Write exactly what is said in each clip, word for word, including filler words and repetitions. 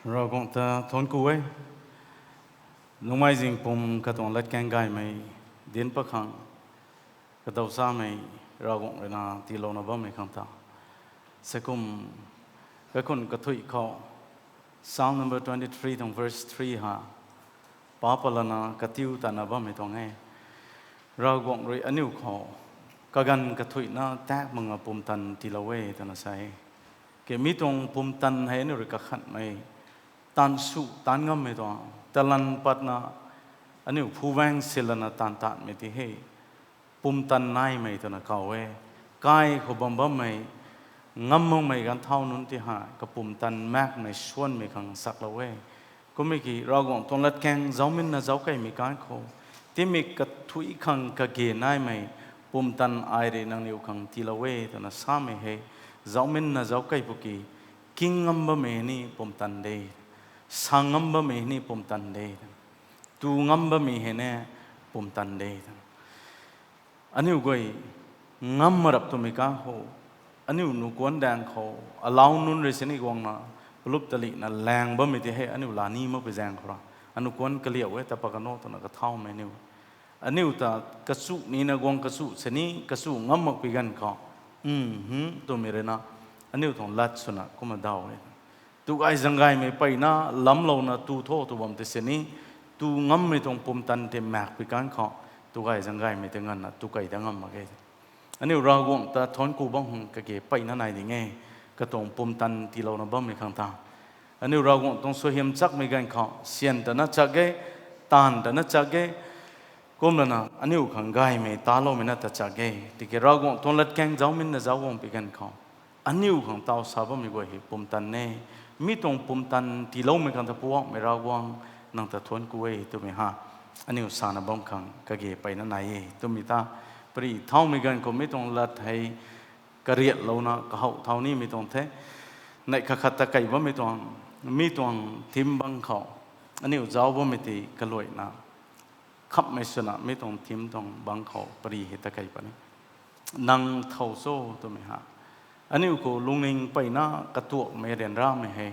Ravguangc ta thuanc ku e. Nungmei zing pum katuang latkaeng gaymei dinc pakhang, kadaw samei Ravguangc rui na tiilouna bammei khang ta, sakum, kaikhun kathuic khou, Psalm number twenty three tuang verse three ha, pa palana katiu tana bammei tuang e. Ravguangc rui aniu khou kaganv kathuicna tak makna pumtan tiilou e twna sa e. Ke mi tuang pumtan hei aniu rui kakhanmei, taanv su taanv ngammei tuang, talan patna aniu phuvaeng silana taanv taanmei ti hei pumtan naimei twna kaw e. Kai khou bam bammei, ngam makmei ganv thau nunc ti hei kapumtan maekmei suanmei khang saklou e. Kummei ki Ravguangc tuang latkaeng zauminna zauckeimei kan khou, timik kathuic khang kage naimei pumtan ai rui nangniw khang tiilou e twna samei hei, zauminna zauckei pwki, king ngam bammei ni pumtan de, sa ngam bammei ni pumtan de, tu ngam bammei hei ni pumtan de. Aniu guay ngam marap twmei kan khou, aniu nukuan daeng khou, alau nunc rui sini guangna, palup talihna laeng bammei ti hei aniu laa ni makpui zaeng khou ra, anuh kuan kaliau e ta pa kano twna kathaumei aniu, aniu ta kachu nina guang kachu sini kachu ngam makpui ganv khou, um, twmei rui na, aniu tuang lat swna kumna daw e. Tu gay zaeng gaymei mpeyna lamlouna tu tho tw bam tei sini, tu ngammei tuang pumtan tei maekpui kan khou, tu gay zaeng gaymei tei nganvna tu kei dat ngam mak ge. Aniu Ravguangc ta thuanc ku bam khang kage mpeyna nai ding e, katuang pumtan tiilouna bammei khang ta. Aniu Ravguangc tuang suaihiam chakmei ganv khou syan tana chak ge, taanv tana chak ge, kumlana aniu khang gaymei taloumei na ta chak ge. Tiki Ravguangc tuang latkaeng zauminna zauc guang pui ganv khou, aniu khang taw sa bammei guay hei pumtan e. Mi tuang pumtan tiiloumei khang ta Poubauhmei Ravguangc, nang ta thuanc ku e twmei ha, aniu sana bam khang kage mpeyna nai e twmei ta, pary thaumei ganv khou mi tuang lat hei kariatlouna kahow thau nimei tuang the. Neih khat khat ta kei bammei tuang, mi tuang theme bang khou, aniu zauc bammei tei kaluaina, khammei swna mi tuang theme tuang bang khou pary hei ta kei puni. Nang thow cho twmei ha, aniu khou lungning mpeyna katuakmei ryanramei hei,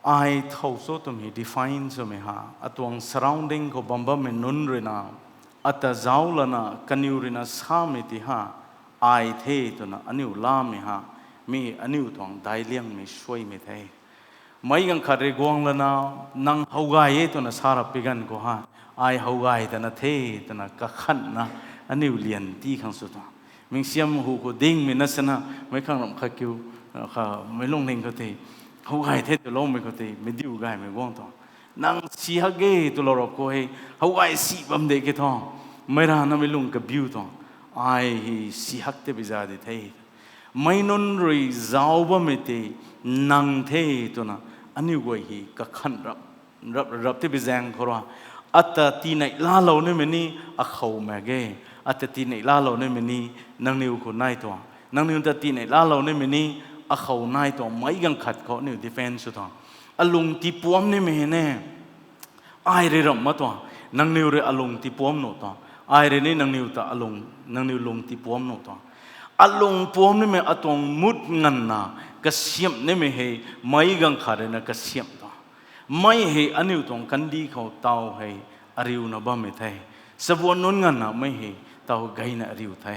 ai thow cho twmei define swmei ha, atuang surrounding khou bam bammei nunc rui na, ata zauc lana kaniw rui na samei ti ha, ai the twna aniu lamei ha, mi aniu tuang daic liangmei suaimei the. Meic ganv khat rui guang lana, nang how gay e twna sa rap pui ganv khou ha, ai how gay tana the twna kakhanhna, aniu lian ti khang sw tuang. Mingsiam hu khou dingmei na sana, meic khang ram khat kiu, kha, meic lungning khou tei, how gay the twloumei khou tei meic diu gaymei guang tuang. Nang si hak ge twlou rap khou hei, how gay si bam de ki thu, meic rana meic lung kabiu tuang. Ai hei si hak tei bi za di the. Meic nunc rui zauc bammei tei nang the twna aniu guay hei kakhan rap, rap, rap tei bi zaeng khou ra, ata tiineih laalou nimei ni akhou mak ge, ata tiineih laalou nimei ni nangniw khou nai tuang, nangniw ta tiineih laalou nimei ni akhou nai tuang, meic ganv khat khou aniu defense sw tuang. Alung tiipuam nimei ne, ai rui ramh mak tuang, nangniw rui alung tiipuam nuh tuang, ai rui ni nangniw ta alung, nangniw lung tiipuam nuh tuang. Alung puam nimei atuang mut nganvna kasiamh nimei hei meic ganv khat rui na kasiamh tuang. Meic hei aniu tuang kandih khou taw hei ariuna bammei the. Sabuan nunc nganvna meic hei taw gayna ariu the.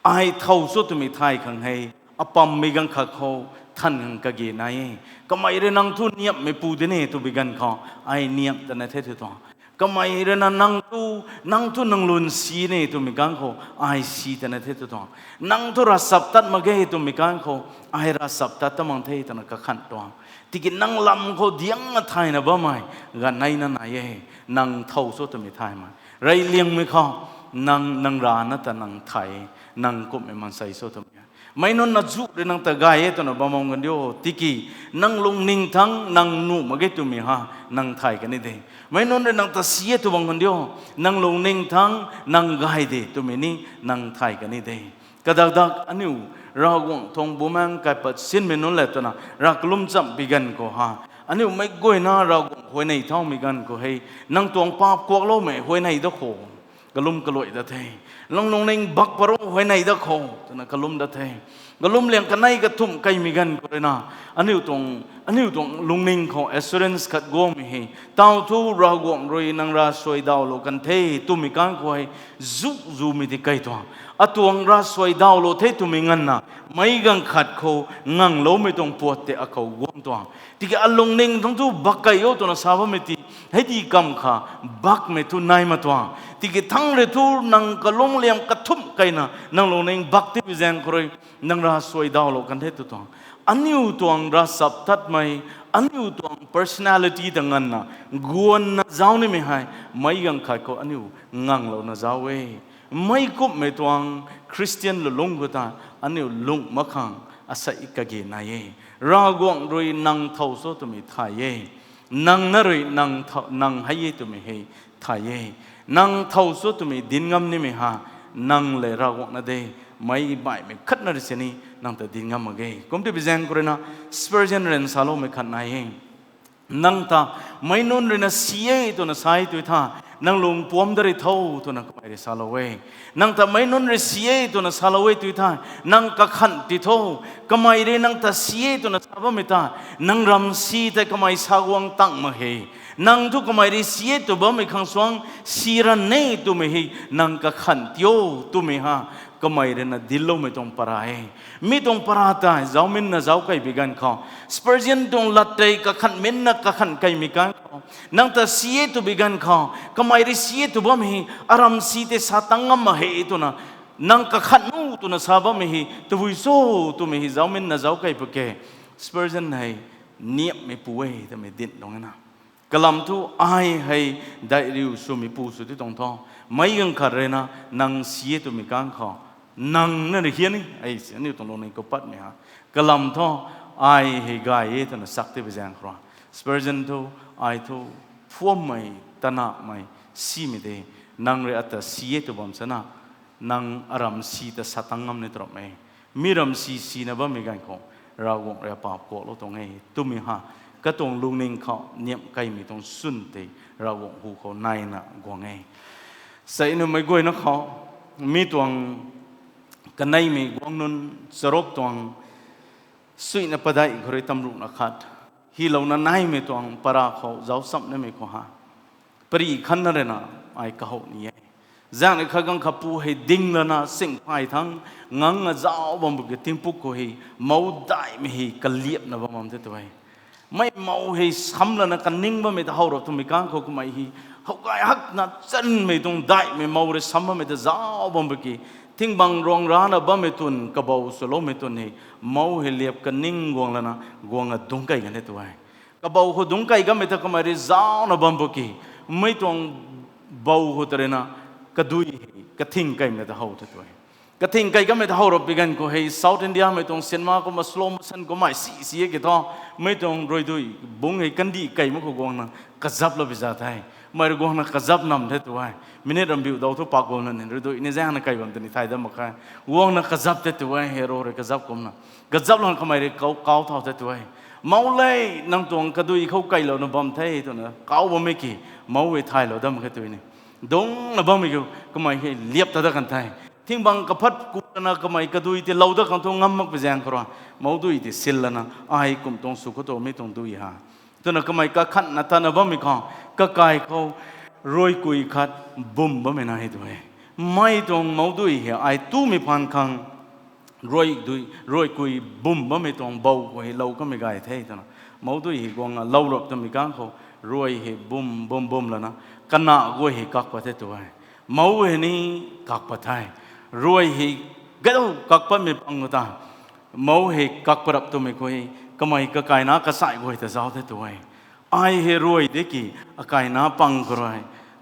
Ai thow cho twmei thay khang hei, apammei ganv khat khou than khang kage nai e. Kamei rui nang thu niamhmei pu di ne twmei ganv khou, ai niamh tana the tw tuang. Kamei rui na nang thu, nang thu nang lun si ne twmei ganv khou, ai si tana the tw tuang. Nang thu ravchap tat mak ge twmei ganv khou, ai ravchap tat ta mak the twna kakhan tuang. Tiki nang lam khou diangna thayna bammei ganv neina nai e. Nang thow cho twmei thaymei, reyliangmei khou, nang, nang rana ta nang thay, nang kumhmei maansei cho twmei meic nunc na zu rui nang ta gay e twna bam bam kan diu. Tiki nang lungning thangc nang nuh mak ge twmei ha, nang thay kan ni de. Meic nunc rui nang ta si e tw bam kan diu, nang lungning thangc nang gay de twmei ni nang thay kan ni de. Kadak dak aniu Ravguangc tuang bumaengc kaipat sinmei nunc le twna rav kalum chamh pui ganv khou ha, aniu meic guayna Ravguangc huayney thaumei ganv khou hei, nang tuang paap kuakloumei huayney da khou, Kalum kaluai dat the. Nang lungning bak paro huayney dat khou twna kalum dat the. Kalum liang kanei kathumh kaimei ganv khou rui na, aniu tuang, aniu tuang lungning khou assurance khat guangmei hei, tau thu Ravguangc rui nang ravsuai dawlou kan the twmei kan khou hei, zu zumei di kai tuang. Atuang ravsuai dawlou the twmei nganvna, meic ganv khat khou ngangloumei tuang puat tei akhou guang tuang. Tiki alungning thangc thu bak kei o twna sa bammei ti, hei di kam kha, bakmei thu nai mak tuang. Tiki thangc rui thu nang kalung liam kathumh kaina, nang lungning bak tipui zaeng khou rui, nang ravsuai dawlou kan the tw tuang. Aniu tuang ravchaptatmei, aniu tuang personality ta nganvna, guanna zauc nimei hei, meic ganv khat khou aniu nganglouna zauc e. Meic kumhmei tuang Christian lulungc khou ta, aniu lung mak khang, asei kage nai e. Ravguangc rui nang thow cho twmei thay e. Nang na rui nang thow, nang hei e twmei hei thay e. Nang thow cho twmei dinc ngam nimei ha, nang le Ravguangc na de, meic baihmei khatna rui sini, nang ta dinc ngam mak ge. Kum tipui zaeng khou rui na, Spurgeon rui na saloumei khat nai e. Nang ta meic nunc rui na si e twna sa e tui tha, nang lung puam da ri tho twna kamei rui salou e. Nang ta meic nunc rui si e twna salou e tui tha, nang kakhanh ti tho. Kamei rui nang ta si e twna sa bammei ta, nang ram si tei kamei sa guang tang mak he. Nang thu kamei rui si e tw bammei khang suang si ran e twmei hei nang kakhanh ti o twmei ha, kamei rui na dincloumei tuang para e. Mi tuang para ta zauminna zauc kei bi ganv khou, Spurgeon tuang lat tei kakhanh minna kakhanh keimei kan khou, nang ta si e tw bi ganv khou, kamei rui si e tw bammei hei aram si tei sa tang ngam mak he twna, nang kakhanh nu twna sa bammei hei tabui cho twmei hei zauminna zauc kei pwke. Spurgeon hei niamhmei pu e twmei dinc tuang e na. Kalam thu ai hei daihriu swmei pu sw ti tuang tho. Meic ganv khat rui na, nang si e twmei kan khou, nang na rui hian ni, ai si aniu tuang lungning khou patmei ha. Kalam thu ai hei gay e twna sak tipui zaeng khou rui, Spurgeon thu, ai thu, phuammei, tanahmei, simei de, nang rui ata si e tw bam sana, nang aram si ta sa tang ngam ni tw ram e. Mi ram si sina bammei ganv khou, Ravguangc rui paap kuaklou tuang e twmei ha, katuang lungning khou niamh keimei tuang swn tei Ravguangc hu khou naina guang e. Sei numei guayna khou, mi tuang kaneimei guang nunc charuk tuang suina padeih khou rui tamruhna khat, hylouna naimei tuang para khou zauc cham namei khou ha, pari khanna rui na ai kahouh ni e. Zaeng ni khat ganv khat pu hei ding lana singphay thangc ngang a zauc bam bu ki tingpuk khou hei, mou daihmei hei kaliapna bam bam the tw e. Mei mou hei sam lana kaning bammei ta how rap twmei kan khou kamei hei, how gay hakna chanmei tuang daihmei mou rui sam bammei ta zauc bam bu ki, thing bang ruang rana bammei twn, kabou swloumei twn hei, mou hei liap kaning guang lana, guang a dungc kei kan the tw e. Kabou khou dungc kei kanmei ta kamei rui zaucna bam bu ki, mei tuang bou khou ta rui na, kadui hei kathing keimei ta how the tw e. Kathing kei kanmei ta how rap bi ganv khou hei South India mei tuang cinema kumna slow motion kummei si si e ki thu, mei tuang ruidui bungc hei kandih kei mak khou guangna kazap la bi za the. Mei rui guangna kazap nam the tw e. Minute rambiu dau thu pak guangna ni ruidui ni zaengna kei bam tei ni thay dat mak khe. Guangna kazap the tw e, hero rui kazap kumna. Kazap lang kamei rui kau, kau thau the tw e. Mou le, nang tuang kadui khou keilouna bam the twna kau bammei ki, mou e thaylou dat mak khe tw ni. Dungcna bammei kiu, kamei hei liap ta dat kan the. Thing bang kaphat ku lana kamei kadui tei lou dat khang thu ngam mak pi zaeng khou rui, mou dui tei sil lana, ai kum tuang sw khou tu mei tuang dui ha. Twna kamei kakhanhna tana bammei khou, kakai khou, ruaikui khat bum bammei na hei tw e. Mei tuang mou dui hei ai tumei phaan khang, ruai dui, ruaikui bum bammei tuang bou khou hei lou kamei gay the twna, mou dui hei guang a lou rap twmei kan khou, ruai hei bum bum bum lana, kana guay hei kak pat the tw e. Mou hei ni kak pat the. Ruai hei gadou kak patmei pang khou ta, mou hei kak pat rap twmei khou hei, kamei kakaina kachai guay ta zauc the tw e. Ai hei ruai de ki, akaina pang khou rui,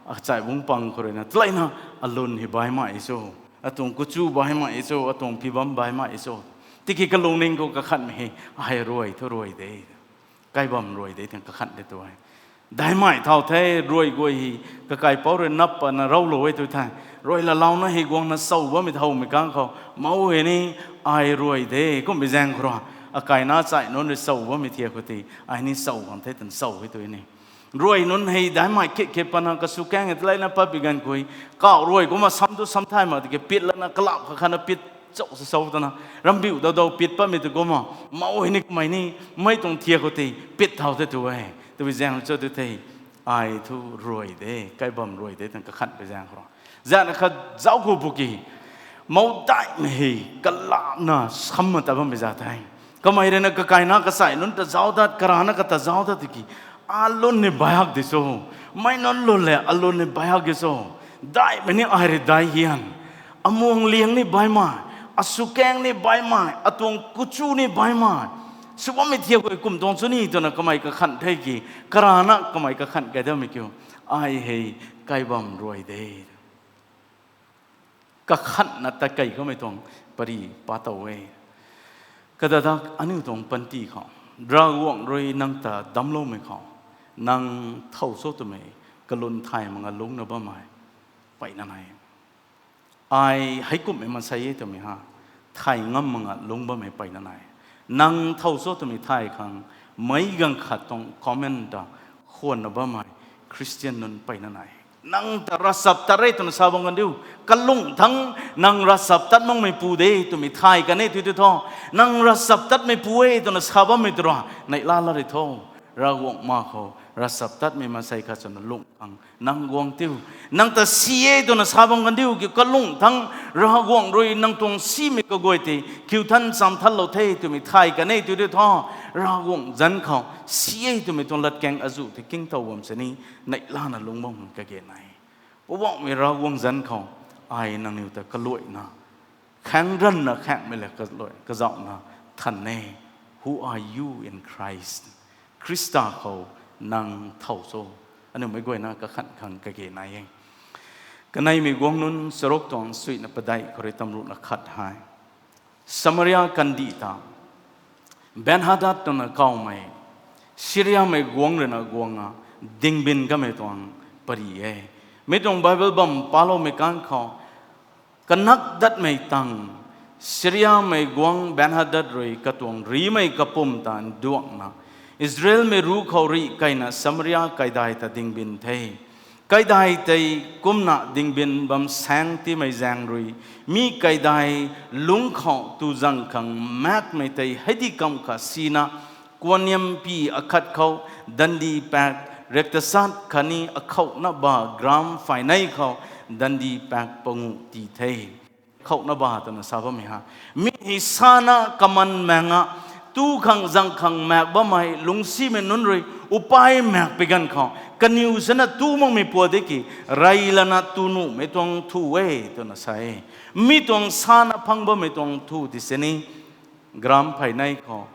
achai bungc pang khou rui na, tleina, alun hei baimei cho, atuang kuchu baimei cho, atuang phi bam baimei cho. Tiki kalungning khou kakhanhmei hei, ai ruai thu ruai de. Kai bam ruai de, ting kakhan de tw e. Daihmei thau the, ruai guay hei, kakaipouc rui nap pana rowlou e tw the. Ruai lalouna hei guangna sow bammei thowmei kan khou, mou hei ni, ai ruai de, kummei zaeng khou rui, akaina chai nunc rui sow bammei thiak khou tei, ai ni sow khang the twna sow e tw ni. Ruai nunc hei daimei khe khe pana kasw kaeng e taleina pat bi ganv khou, kauh ruai kumna sam tu sam thay mak tiki pit lana kalap kha khana pit chau sa chau twna, rambiu dau dau pit patmei tu kumna, mou hei ni kamei ni, mei tuang thiak khou tei pit thau the tu e. Tabui zaeng cho tu thei, ai thu ruai de, kai bam ruai de twna kakhanh pui zaeng khou, zana kha zauc khou bu ki, mou daihmei hei kalapna sam ma ta bammei za the. Kamei rui na kakaina kachai nunc ta zauc dat, karana kata zauc dat tiki, alun ni baihak di cho, mei nunc lun le alun ni baihak di cho, daihmei ni ai rui dai hian, amuang liang ni baihmei, asw kaeng ni baihmei, atuang kuchu ni baihmei, sw bammei thiak khou kum tuang chu ni twna kamei kakhanh the ki, karana kamei kakhanh kai dammei kiu, ai hei kai bam ruai de. Kakhanhna ta kei kamei tuang pary pa tow e. Kadadak aniu tuang panty khou, Ravguangc rui nang ta damcloumei khou, nang thow cho twmei kalun thay mak nga lungcna bammei peyna nai. Ai heikumhmei maansei e twmei ha, thay ngam mak nga lungc bammei peyna nai. Nang thow cho twmei thay khang, meic ganv khat tuang comment ta khwanna bammei Christian nunc peyna nai. Nang ta ravchaptat re twna sa bam gandiu, kalung thangc nang ravchaptat makmeipu de twmei thay kan e tu tu tho. Nang ravchaptatmeipu e twna sa bammei tu ra, neihla la rui tho. Ravguangc ma khou ravchaptatmei maansei khat swna lung khang nang guang tiu. Nang ta si e twna sa bam gandiu kiu, kalung thangc Ravguangc rui nang tuang simei kaguay tei khiu than cham thanlou the twmei thay kan e tu tu tho. Ravguangc zanc khou si e twmei tuang latkaeng azuh tei kingtow bam sini, neihlana lungc bam kage nai. Poubauhmei Ravguangc zanc khou, ai nangniw ta kaluaina, khaeng ranna khaengmei le kaluai kazauhna than e. Who are you in Christ? Khrista khou nang thow cho? Aniu meic guayna kakhanh khang kage nai e. Kaneimei guang nunc charuk tuang suina padeih khou rui tamruhna khat hei, Samaria kandih ta Ben-hadad twna kawmei, Syriamei guangc rui na guang a, dingbin kamei tuang pary e. Mi tuang Bible bam paloumei kang khou, kanak datmei tang, Syriamei guangc Ben-hadad rui katuang rimei kapwm ta nduangna, Israelmei ruc khou rih keyna Samaria kaidai ta dingbin the. Kaidai tei kumna dingbin bam saeng tiimei zaeng rui, mi kaidai lungc khou tu zang khang maekmei tei heidi kam kha sina, kuanniampi akhat khou dandi paek rektasat khatni akhouhna ba gram phaynei khou dandi paek panguh tii the. Akhouhna ba twna sa bammei ha, mi hei sana kaman maeng a, tu khang zang khang maek bammei lungcsimei nunc rui upai maekpui ganv khou kaniw sana tu makmei pua de ki, rey lana tu nuhmei tuang thu e twna sa e. Mi tuang sana phang bammei tuang thu ti sini, gram phaynei khou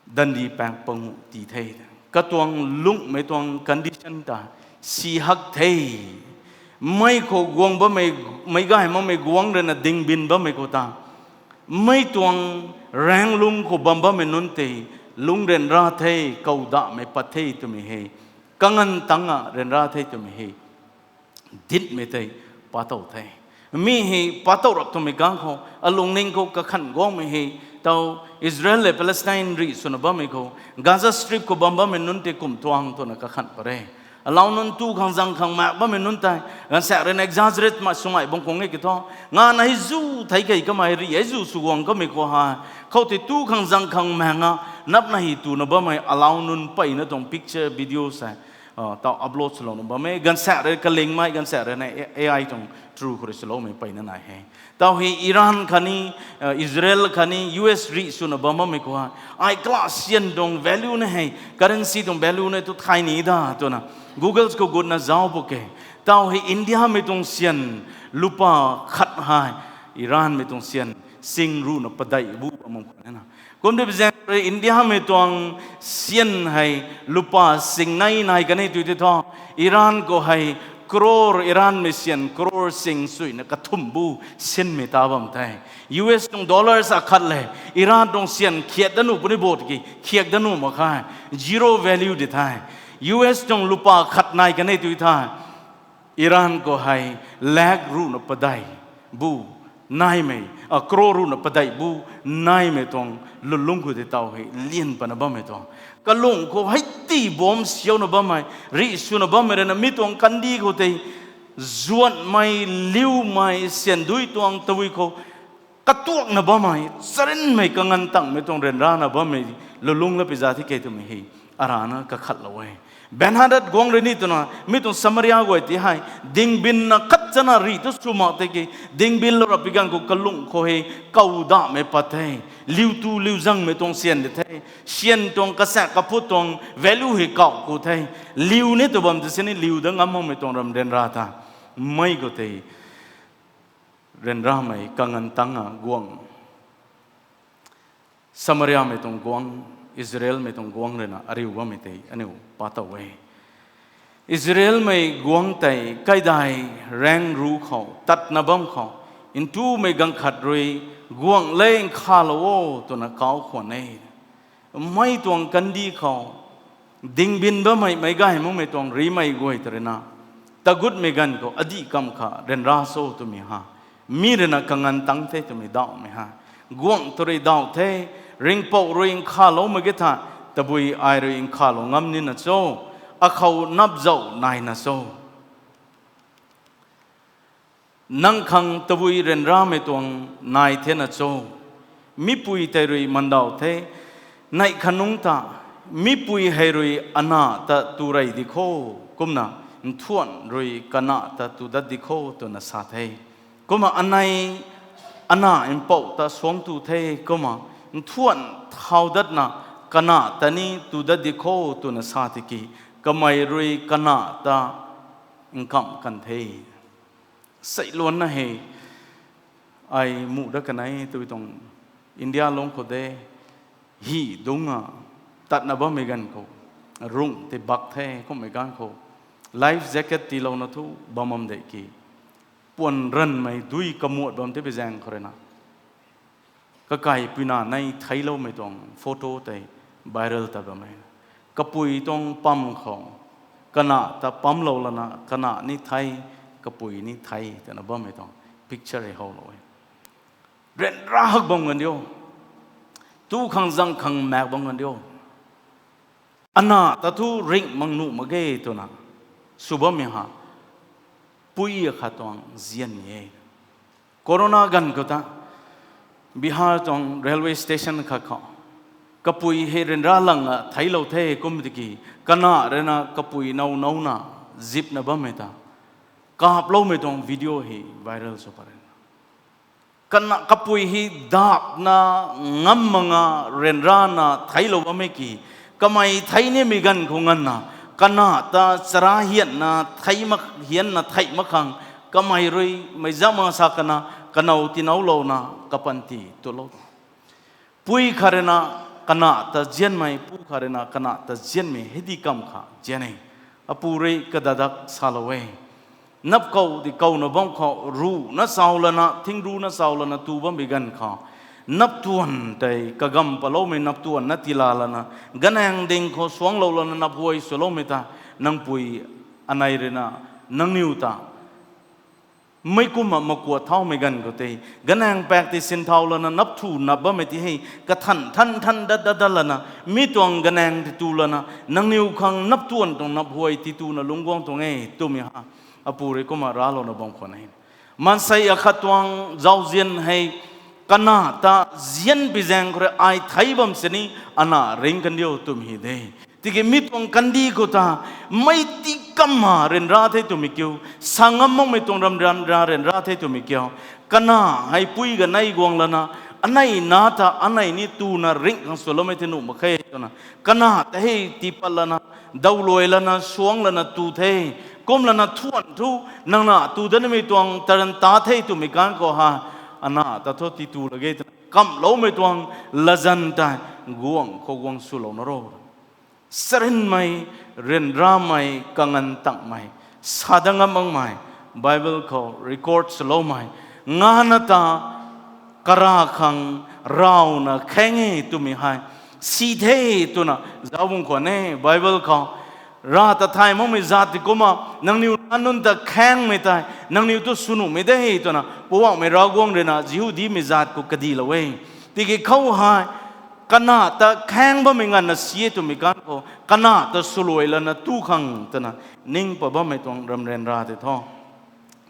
dandi paek panguh tii the. Katuang lungcmei tuang condition ta si hak the. Mei khou guang bammei, meic gay makmei guangc rui na dingbin bammei khou ta, mei tuang raenglung khou bam bammei nunc tei lungc ryanra the, kawdahmei pat the twmei hei, kanganv tang a ryanra the twmei hei ditmei tei pa tow the. Mi hei pa tow rap twmei kang khou alungning khou kakhanh guangmei hei, tau Israel le Palestine rih swna bammei khou, Gaza Strip khou bam bammei nunc tei kum tuang twna kakhanh pat re. Alau nunc tu khang zang khang maek bammei nunc tei, ganvsaekc rui na exaggerate ma swmei bang khang e ki thu, nga na hei zu thei kei kamei rih hei zu sw guang kamei khou ha, khoutei tu khang zang khang maek a, napna hei tuna bammei alau nunc peyna tuang picture, video sei tau upload swlouna bam e. Ganvsaekc rui kalingmei, ganvsaekc rui na A I tuang through khou rui swloumei peyna nai he. Tau hei Iran khatni Israel khatni U S rih swna bam bammei khou ha, ai kala syan tuang value na hei, currency tuang value na tu thay ni da twna Google khou gutna zauc pw ke. Tau hei Indiamei tuang syan lupa khat hei Iranmei tuang syan sing ruhna padeih bu bam khwan e na. Kum de zaeng rui Indiamei tuang syan hei lupa sing nei nai kan e tu tei thu, Iran khou hei crore, Iranmei syan crore sing suina kathumh bu sinmei ta bam the. U S tuang dollars akhat le Iran tuang syan khiat dat nuh puni bo ki, khiak dat nuh mak khe, zero value di the. U S tuang lupa khat nai kan e tu tei Iran khou hei lakh ruhna padeih bu naimei, a, crore ruhna padeih bu naimei tuang lwnlung khou tei tau hei lian pana bammei tuang. Kalung khou hei Ti bom siauna bammei, rih swna bammei rui na mi tuang kandih khou tei, zuanmei, liumei, syan dui tuang tabui khou, katuakna bammei, charynmei kanganv tangmei tuang ryanrana bammei, lulung la pi za thi ke twmei hei, arana kakhatlou e. Benhadad guangc rui ni twna, mi tuang Samaria guay ti hei, dingbinna khat chana rih tu sw mak tei ki, dingbil lou rap pi ganv khou kalung khou hei, kau damei pat the, liu tu liu zangmei tuang syan di the, syan tuang kasaek kaphut tuang value hei kau ku the, liu ni tw bam tei sini liu da ngam makmei tuang ram ryanra ta, mei khou tei, ryanramei kanganv tanga guangc, Samariamei tuang guangc, Israelmei tuang guangc rui na ariu bammei tei aniu pa tow e. Israelmei guangc tei kaidai raeng ru khou, tatna bam khou, ntumei ganv khat rui, guangc le nkhalou o, twna kau khwan e. Mei tuang kandih khou, dingbin bammei meic gay makmei tuang rimei guay ta rui na, tagutmei ganv khou adih kam kha ryanra cho twmei ha, mi rui na kanganv tang the twmei dawmei ha, guangc tu rui daw the, ringhpouc rui nkhalou mak ge tha, tabui ai rui nkhalou ngam nina cho, akhou nap zauh naina cho. Nang khang tabui ryanramei tuang nai thena cho? Mipui tei rui mandaw the, neih khanungc ta, mipui hei rui ana ta tu rey di kho, kumna nthuanh rui kana ta tu dat di kho, twna sa the. Kumna anei ana mpouh ta suangc tu the, kumna nthuanh thau datna kana ta ni tu dat di kho, twna sa tiki, kamei rui kana ta nkamh kan the. Seiluanna hei, ai muh dat kanei tw tuang India lungc khou de, hi dungc a, tatna bammei ganv khou, rungh tei bak the, kummei ganv khou, life jacket tiilouna thu bam bam de ki, puan ranmei dui kamuat bam tei pi zaeng khou rui na, kakai puina nei theicloumei tuang photo tei viral tat bam e. Kapui tuang pam khou, kana ta pamlou lana, kana ni thei, kapui ni thei, twna bammei tuang picture hei howlou e. Ryanra hak bam gan diu. Tu khang zang khang maek bam gan diu. Ana ta thu ringh mak nuh mak ge twna sw bammei ha, pui akhat tuang zianmei e. Corona ganv khou ta, Bihar tuang railway station khat khou, kapui hei ryanra lang a theiclou the kum tiki, kana rui na kapui now nowna, zipna bammei ta, kaploumei tuang video hei viral sw pat rui na, kana kapui hei dapna, ngam mak nga, ryanrana theiclou bammei ki, kamei thei nimei ganv khou nganvna, kana ta chara hianna thei mak, hianna thei mak khang, kamei rui meic zam mak sa kana, kanow tinoulouna, kapanty tulou ta, pui khat rui na kana ta zianmei, pu khat rui na kana ta zianmei hei di kam kha zian e. Apu rui kadadak salou e. Nap kau di kouna bam khou, ruhna sau lana, thing ruhna sau lana tu bammei ganv khou, nap tuan tei kagam paloumei nap tuanna tila lana, ganaeng ding khou suangclou lana nap huay swloumei ta, nang pui anei rui na, nangniw ta meic kumna makuat thaumei ganv khou tei, ganaeng paek tei sin thau lana nap thu nap bammei ti hei, kathan than than dat dat dat lana, mi tuang ganaeng tei tu lana, nangniw khang nap tuan tuang nap huay tituna lungc guang tuang e, twmei ha, apu rui kumna raclouna bam khwan e. Maansei akhat tuang zauzian hei, kana ta zian pi zaeng khou rui ai thei bam sini, ana ring kan diu twmei hei de. Tiki mi tuang kandih khou ta, mei ti kamna ryanra the twmei kiu, sa ngam makmei tuang ram ryanra ryanra the twmei kiu, kana hei pui kanei guang lana, anei na ta anei ni tuna ringh khang swloumei the nuh mak khe twna, kana ta hei tii pat lana, dawluai lana, suangc lana tu the, kum lana thuan thu, nang na tu dat nimei tuang taran ta the twmei ganv khou ha, ana ta thu titu lak ge twna kamhloumei tuang latzan tei, guangc khou guang swlouna ro. Charynmei, ryanramei, kanganv tangmei, sa dat ngam makmei, Bible khou record swloumei, ngana ta kara khang rawna khaeng e twmei hei, si the twna zauc bam khwan e. Bible khou, rav ta thay makmei zat ti kumna, nangniw nac nunc ta khaengmei tei, nangniw tu sw nuhmei de twna, Poubauhmei Ravguangc rui na Jihudimei zat khou kadilou e. Tiki khou hei, Kana ta khaeng bammei nganvna si e twmei ganv khou, kana ta swluai lana tu khang twna ning pat bammei tuang ram ryanra tei thu,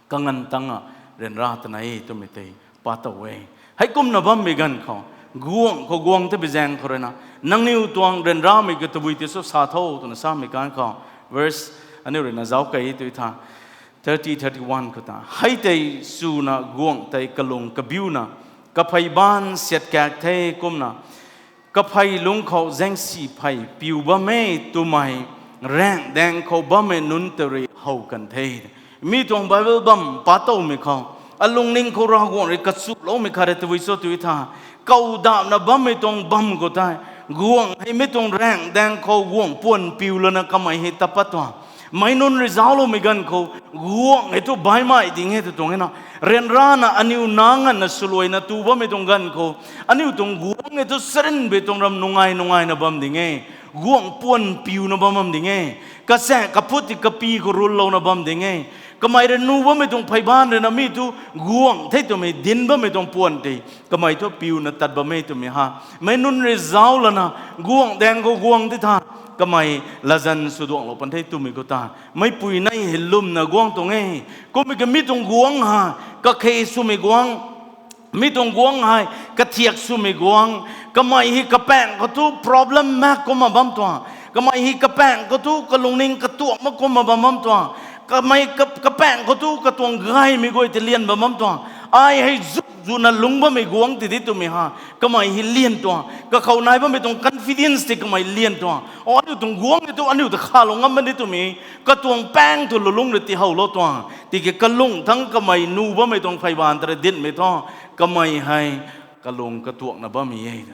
kanganv tangc a ryanra twna e twmei tei pa tow e. Heikumna bammei ganv khou, guangc khou guang tei bi zaeng khou rui na, nangniw tuang ryanramei ka tabui tei cho sa tho twna samei ganv khou, verse aniu rui na zauc kei tu tha, thirty, thirty-one khou ta, hei tei chuna guangc tei kalung kabiuna, kaphey baanv siatkaek the kumna, kaphey lungc khou zaengsi phey piu bam e twmei, raengh daeng khou bammei nunc tei rui how kan the. Mi tuang Bible bam pa towmei khou, alungning khou Ravguangc rui kachuloumei khat rui tabui cho tu tha, kawdapna bammei tuang bam khou tei, guangc hei mi tuang raengh daeng khou guangc puan piu lana kamei hei tat pat tuang. Meic nunc rui zaucloumei ganv khou, guangc hei thu baihmei ding e tw tuang e na. Ryanrana aniu na nganvna swluaina tu bammei tuang ganv khou, aniu tuang guangc hei thu charynmei tuang ram nungai nungaina bam ding e. Guangc puan piuna bam bam ding e. Kasaek kaphut ti kapi khou rullouna bam ding e. Kamei rui nu bammei tuang phey baanv rui na mi thu guangc the twmei dinc bammei tuang puan tei kamei thu piuna tat bam e twmei ha. Meic nunc rui zauc lana, guangc daeng khou guang ti tha, kamei latzan sw duanglou pan the twmei khou ta, meicpui nei hei lwmna guang tuang e. Kummei ka mi tuang guangc ha, kakhe swmei guangc, mi tuang guangc hei kathiak swmei guangc, kamei hei kapaengc khou thu problem mak kumna bam tuang, kamei hei kapaengc khou thu kalungning katuak mak kumna bam bam tuang, kamei ka- kapaengc khou thu katuang gaymei guay tei lian bam bam tuang, ai hei zu zuna lungc bammei guangc ti di twmei ha, kamei hei lian tuang, kakhou nai bammei tuang confidence tei kamei lian tuang. O, aniu tuang guangc hei thu aniu ta khalou ngam bam di twmei, katuang paeng thu lulungc rui tihowlou tuang. Tiki kalung thangc kamei nu bammei tuang phey baanv ta rui dinhmei thu, kamei hei kalung katuakna bammei e.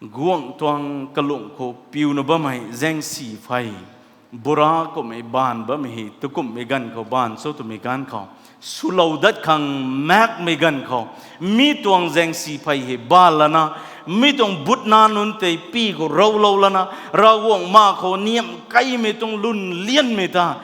Guangc tuang kalung khou piuna bammei zaengsi phey, bura kummei baanv bammei hei, tukumhmei ganv khou baanv cho twmei ganv khou, swlou dat khang makmei ganv khou, mi tuang zaengsi phey hei baanv lana, mi tuang butna nunc tei pi khou rowlou lana, Ravguangc ma khou niamh kaimei tuang lwn lianmei ta,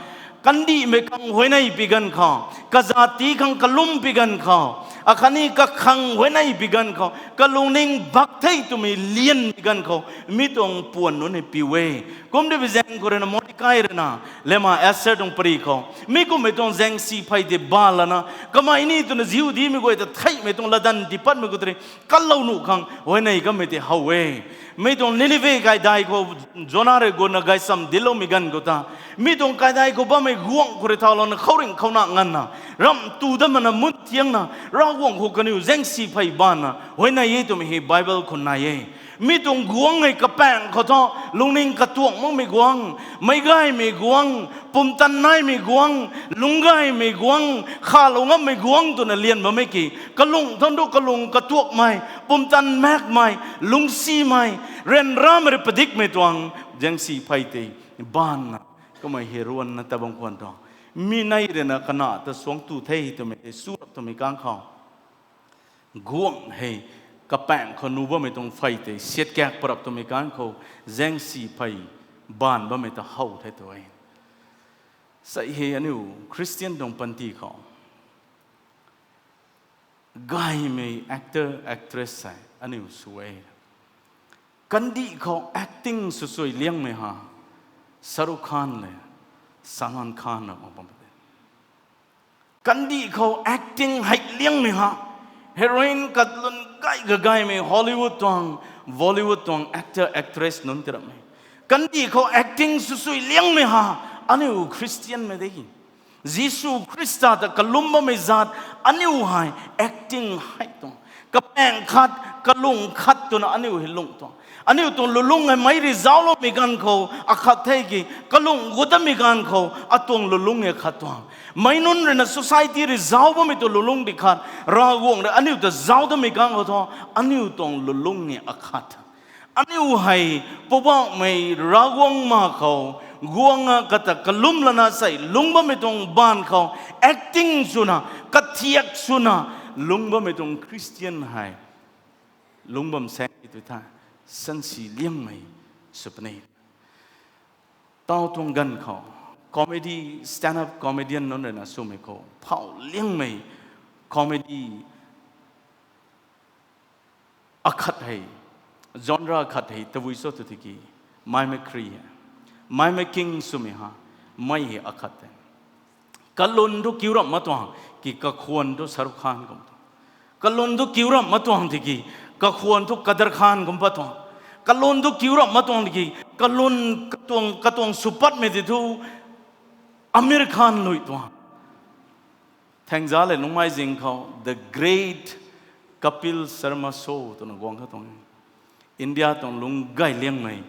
kandihmei khang huayney pi ganv khou, kazat ti khang kalum pi ganv khou, akhatni kakhang huayney pi ganv khou, kalungning bak the twmei lian pi ganv khou, mi tuang puan nunc hei piu e. Kum de bi zaeng khou rui na Mordekai rui na, lema Esther tuang pary khou, mi kummei tuang zaengsi phey tei baanv lana, kamei ni twna Jihudimei guay ta theihmei tuang latdanv tii patmei khou tei rui, kalou nuh khang huayney kamei tei how e. Mi tuang Ninive kaidai khou Jona rui gutna gaychamv dincloumei ganv khou ta, mi tuang kaidai khou bammei guangc khou rui thaulouna khouringh khouna nganvna, ramh tu dat mana mun thiangna, Ravguangc khou kaniw zaengsi phey baanvna huayney e twmei hei Bible khou nai e. Mi tuang guangc hei kapaengc khou thu, lungning katuang makmei guangc, meic gaymei guangc, pumtan naimei guangc, lungc gaymei guangc, khalou ngammei guangc twna lian bammei ki, kalung thangc thu kalung katuakmei, pumtan makmei, lungcsimei, ryanramei rui padikmei tuang zaengsi phey tei baanvna, kamei hei ruanna ta bam khwan tuang. Mi nei rui na kana ta suangc tu the twmei tei su rap twmei ganv khou, guangc hei kapaengc khou nu bammei tuang phey tei siatkaek parap twmei ganv khou, zaengsi phey baanv bammei ta how the tu e. Sei hei aniu Christian tuang panty khou, gaymei actor, actress hei aniu sw e. Kandih khou acting swsui liangmei ha, Shah Rukh Khan le Salman Khan na bam te. Kandih khou acting hei liangmei ha, heroine katlun gay kagaymei Hollywood tuang, Bollywood tuang actor, actress nunc ti ramhmei. Kandih khou acting swsui liangmei ha, aniu Christianmei de. Jisu Khrista ta kalum bammei zaat, aniu hei acting hei tuang, kapaengc khat, kalung khat twna aniu hei lung tuang. Aniu tuang lulung hei meic rui zaucloumei ganv khou akhat the ki, kalung gut datmei ganv khou atuang lulung e khat tuang. Meic nunc rui na society rui zauc bammei tuang lulung di khat, Ravguangc rui aniu ta zauc datmei ganv khou thu, aniu tuang lulung e akhat. Aniu hei Poubauhmei Ravguangc ma khou guang a kata kalum lana sei lungc bammei tuang baanv khou acting swna, kathiak swna lungc bammei tuang Christian hei lungc bam saeng tu tha, sansi liangmei sw puni. Tau tuang ganv khou comedy, stand-up comedian nunc rui na swmei khou phau liangmei comedy akhat hei Genre khat hei tabui cho tu tiki, mimicry e. Mimicking swmei ha, mei hei akhat e. Kalun thu kiu ramh ma tuang ki kakhwan thu Shahrukh Khan kum tuang. Kalun thu kiu ramh ma tuang tiki, kakhwan thu Kader Khan kum pat tuang. Kalun thu kiu ramh ma tuang tiki, kalun katuang, katuang supatmei ti thu Aamir Khan lui tuang. Thangzala nungmei zing khou, The Great Kapil Sharma Show twna guang kha tuang. India tuang lungc gay liangmei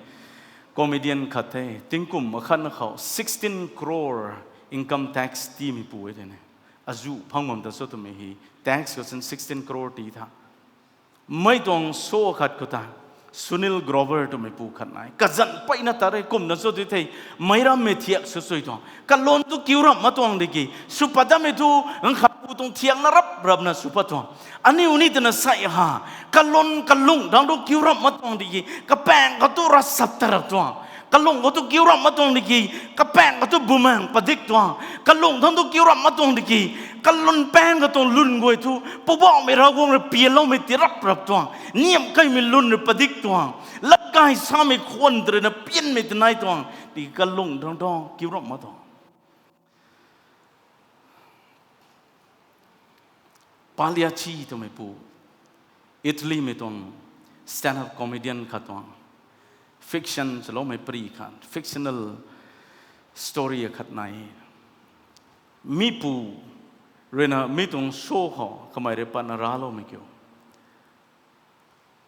comedian khat the, tingkum akhatna khou sixteen crore income tax tiimeipu e tei ne. Azu phang bam ta cho twmei hei, tax khou sin sixteen crore tii tha. Mei tuang show khat khou ta, Sunil Grover twmeipu khat nai. Kazanc peyna ta re, kumna cho tu thei, meic rammei thiak sw sui tuang. Kalun thu kiu ramh ma tuang tiki, sw pat dammei thu, ganv khat pu tuang thiakna rap rapna sw pat tuang. Aniu ni twna sei ha, kalun kalung thangc thu kiu ramh ma tuang tiki, kapaeng khou thu ravsap ta rap tuang. Kalung khou thu kiu ramh ma tuang tiki, kapaeng khou thu bumaeng padik tuang. Kalung thangc thu kiu ramh ma tuang tiki, kalun paeng khou tuang lun guay thu, Poubauhmei Ravguangc rui pianloumei ti rap rap tuang. Niamh kaimei lun rui padik tuang. Latkai samei khwan tw ruina pianmei ti nai tuang. Tiki kalung thangc thu kiu ramh ma tuang. Pagliacci twmeipu, Italymei tuang stand-up comedian khat tuang, fiction swloumei pary khat, fictional story akhat nai. Mipu ruina mi tuang show khou kamei rui patna racloumei kiu,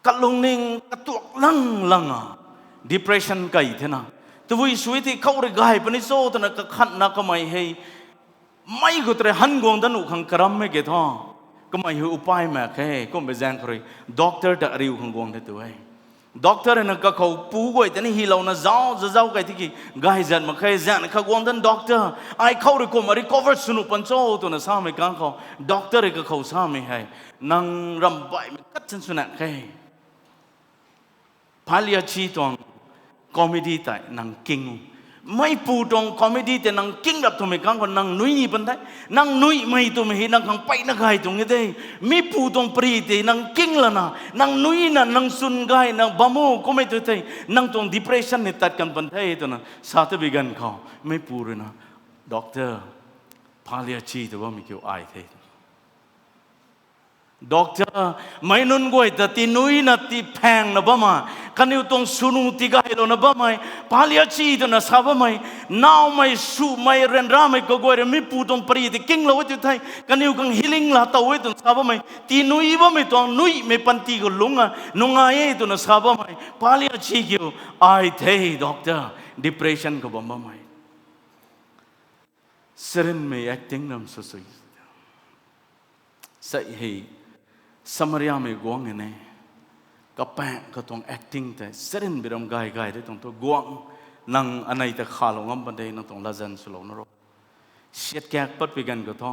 kalungning katuak lang langa, depression kai thena. Tabui sui thei khou rui gay puni cho twna kakhanna kamei hei, mei khou tei han guang dat nuh khang karammei ke thu, kamei hei upai mak khe, kummei zaeng khou rui doctor ta ariu khang guang the tu e. Doctor ruina kakhou pu guay tei ni hylouna zauc zazauc kai tiki, gay zat mak khe, zaeng kha guang dan doctor, ai khou rui kumna recover sw nuh pan cho twna samei kang khou, doctor rui kakhou samei hei, nang ramh baihmei kat chan sw nak khe. Pagliacci tuang comedy tei nang king o. Mipu tuang comedy tei nang king rap twmei kang khou nang nui ni pan the. Nang nuihmei twmei hei nang khang peyna gay tuang e de. Mipu tuang pary tei nang king lana, nang nuina, nang swn gayna bam o kummei tu thei, nang tuang depression ni tat kan pan the twna sa ta bi ganv khou, mipu ruina, Doctor, Pagliacci tw bammei kiu ai the. Doctor, meic nunc guay ta tinuina tiphaengna bammei, kaniw tuang swnu tigaylouna bammei, Pagliacci twna sa bammei, nawmei, sumei, ryanramei kaguay rui mipu tuang pary tei kinglou e tu thei, kaniw khang healing laa tow e twna sa bammei, tinui bammei tuang nuihmei panty khou lungc a nungai e twna sa bammei, Pagliacci kiu ai the, doctor, depression khou bam bammei. Charynmei acting ram sw sui. Sei hei, Samariamei guangc e ne. Kapaeng katuang acting tei charynmei ram gay gay de tuang thu guangc, nang anei ta khalou ngam pan de, nang tuang latzan swlouna ro. Siatkaek patpui ganv khou thu,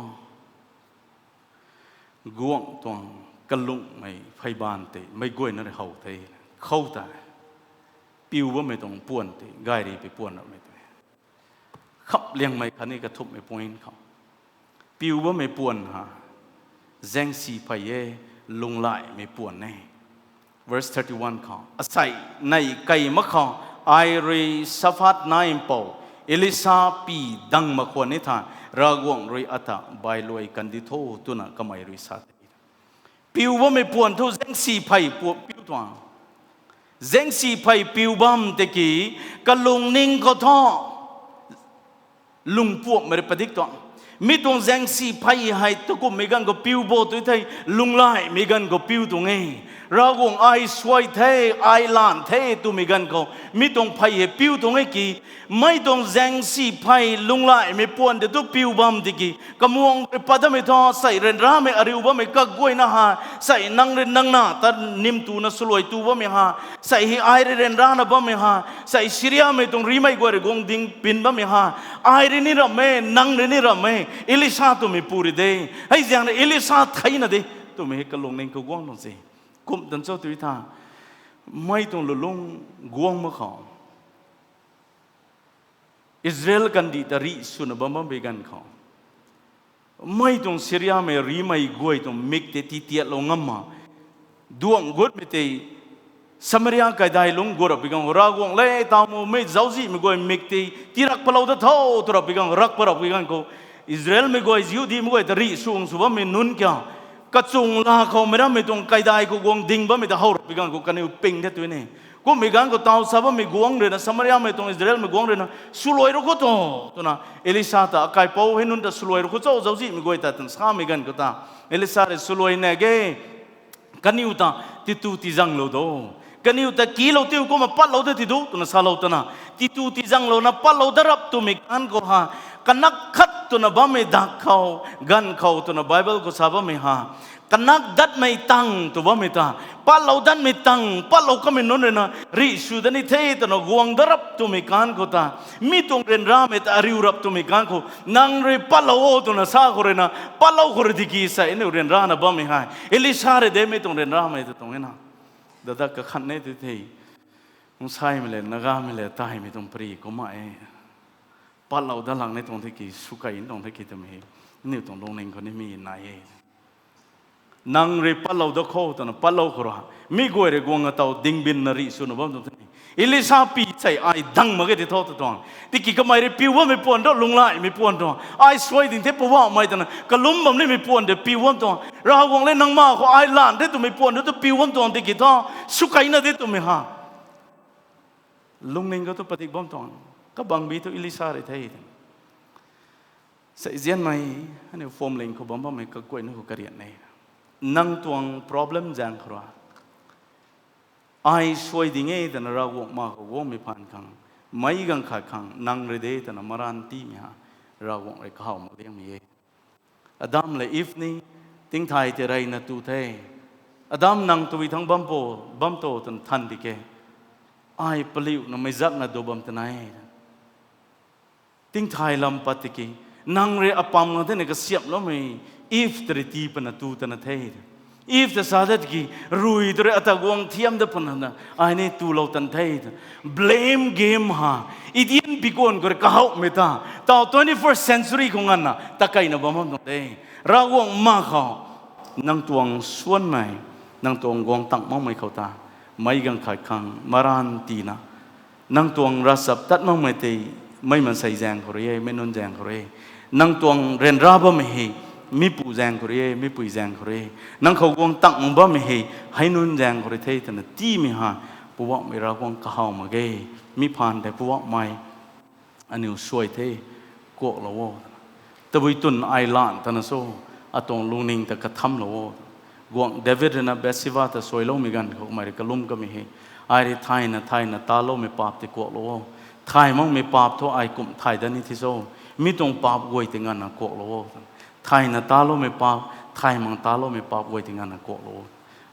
guangc tuang kalungmei pheybaanv tei meic guayna rui how the. Khou tei, piu bammei tuang puan tei gay ri pi puan ramei tei, khap liangmei khatni kathumhmei point khou, piu bammei puan ha, zaengsi phey e, lunghlaihmei puan e. Verse thirty-one khou, asei nei kei mak khou, ai rui Shaphat naipou Elisha pi dang mak khwan ni tha, Ravguangc rui ata bailuai kandi tho twna kamei rui sa the. Piu bammei puan thu zaengsi phey pu- piu tuang. Zaengsi phey piu bam tiki, kalungning khou thu lungpuamhmei rui padik tuang. Mi tuang zaengsi phey hei takumhmei ganv khou piu bo tu thei, lunghlaihmei ganv khou piu tuang e. Ravguangc ai suai the, ai lan the twmei ganv khou, mi tuang phey hei piu tuang e ki, mei tuang zaengsi phey lunghlaihmei puan tei tu piu bam tiki, kamuang rui pat damei thu, sei ryanramei ariu bammei kaguayna ha, sei nang rui nang na ta nim tuna swluai tu bammei ha, sei hei ai rui ryanrana bammei ha, sei Syriamei tuang rimei guay rui guang ding pin bammei ha, ai rui ni ramh e, nang rui ni ramh e, Elisha twmei pu rui de. Hei zaeng rui Elisha theina de twmei hei kalungning khou guang tuang se. Kum tan cho tu tha, mei tuang lulung guang mak khou, Israel kandih ta rih swna bam bammei ganv khou, mei tuang Syriamei rimei guay tuang mik tei titiatlou ngam ma, duang gutmei tei Samaria kaidai lungc guat rap pi ganv khou Ravguangc le tawmumei zauczihmei guay mik tei tirak palou dat tho tw rap pi ganv khou rak pa rap pi ganv khou Israelmei guay, Jihudimei guay ta rih sung sw bammei nunc kiu kachung la khou meic rammei tuang kaidai khou guang ding bammei ta how rap pi ganv khou kaniw ping the tw ni. Kummei ganv khou taw sa bammei guangc rui na Samariamei tuang Israelmei guangc rui na swluai ru khou tu twna Elisa ta akaipouc hei nunc ta swluai ru khou cho zauczihmei guay ta twna samei ganv khou ta Elisa rui swluai na ge kaniw ta titu tizanglou do. Kaniw ta kilou tiu kumna patlou da ti du twna salou twna titu tizanglouna patlou da rap twmei ganv khou ha kanak khat twna bammei dak khou ganv khou twna Bible khou sa bammei ha kanak datmei tang tw bammei ta patlou datmei tang patlou kamei nunc rui na rih sw da ni the twna guang da rap twmei ganv khou ta mi tuang ryanramei ta ariu rap twmei ganv khou nang rui patlou o twna sa khou rui na patlou khou rui diki sei aniu ryanrana bammei hei Elisa rui de mi tuang ryanramei ta tuang e na. Dadak kakhan e tei the. Nsaimei le Nagamei le taimei tuang pari kumna e. Patlou dat lang ni tuang the ki swkei tuang the ki twmei aniu tuang lungning khou ni mi nai e. Nang rui patlou dat khou twna patlou khou ra mi guay rui guang ataw dingbinna rih swna bam tuang the. Elisa pi sei ai dang mak ge ti tho ta tuang. Tiki kamei rui piu bammei puan tu lunglaimei puan tu ai suai ding the Poubauhmei twna kalum bam nimei puan de piu bam tuang. Ravguangc le nang ma khou ai lan the twmei puan tu piu bam tuang tiki thu swkeina de twmei ha lungning khou tu padik bam tuang. Kabangbi tu Elisa rui the. Seizianmei, aniu phwamling khou bam bammei kaguayna khou karian e. Nang tuang problem zaeng khou ra ai suai ding e twna Ravguangc ma khou guangmei phaan khang meic ganv khat khang nang rui de twna maran tiimei ha Ravguangc rui kahaw mak liangmei e. Adam le Eve ni tingthay tei reyna tu the. Adam nang tui thang bam po, bam to twna than di ke. Ai paliuna meic zakna du bam twna e. Tingthay lam pat tiki nang rui apam ngang thena kasiamhloumei Eve ta rui tii pana tu tana the. Eve ta sa dat ki rui tu rui ata guang thiam dat pana ai ni tulou tan the. Blame game ha Eden bikuan khou rui kahawmei ta taw twenty-first century khou nganvna takeina bam bam tuang de. Ravguangc ma khou nang tuang suanmei, nang tuang guang tang makmei khou ta meic ganv khat khang maran tiina nang tuang ravchaptat makmei tei meic maansei zaeng khou rui e, meic nunc zaeng khou rui e. Nang tuang ryanra bammei hei mipu zaeng khou rui e, mipui zaeng khou rui e. Nang khou guang tang mak bammei hei hei nunc zaeng khou rui the twna tiimei ha Poubauhmei Ravguangc kahaw mak ge. Mi phaan tei Poubauhmei aniu suai the, kuaklou o. Tabui twn ai lan tana so, atuang lungning ta kathamlou o. Guangc David rui na Bathsheba ta suailoumei ganv khou kamei rui kalum kamei hei, ai rui thayna thayna taloumei paap tei kuaklou o. Thay makmei paap thu ai kum thay dat ni thi so, mi tuang paap guay tei nganvna kuaklou o. Thayna taloumei paap, thay mak taloumei paap guay tei nganvna kuaklou o.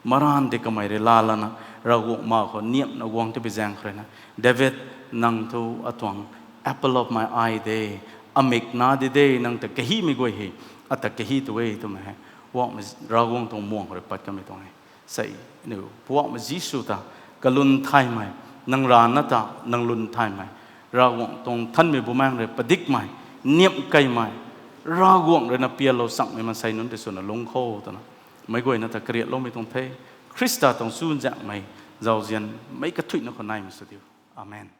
Maran tei kamei rui laalana Ravguangc ma khou niamna guang tei bi zaeng khou rui na, David, nang thu atuang apple of my eye de, amik na di de, nang ta kahimei guay hei ata kahi tu e twmei hei Poubauhmei Ravguangc tuang muang khou rui pat kamei tuang e. Sei, aniu Poubauhmei Jisu ta kalun thaymei, nang rana ta nang lun thaymei, Ravguangc tuang Nthanmei Bumaengh rui padikmei, niamh keymei, Ravguangc rui na pianlou changmei maansei nunc tei swna lungc kho twna meic guayna ta kariatloumei tuang the. Khrista tuang chuzaenghmei zauzian meic kathuicna khou naimei sw diu. Amen.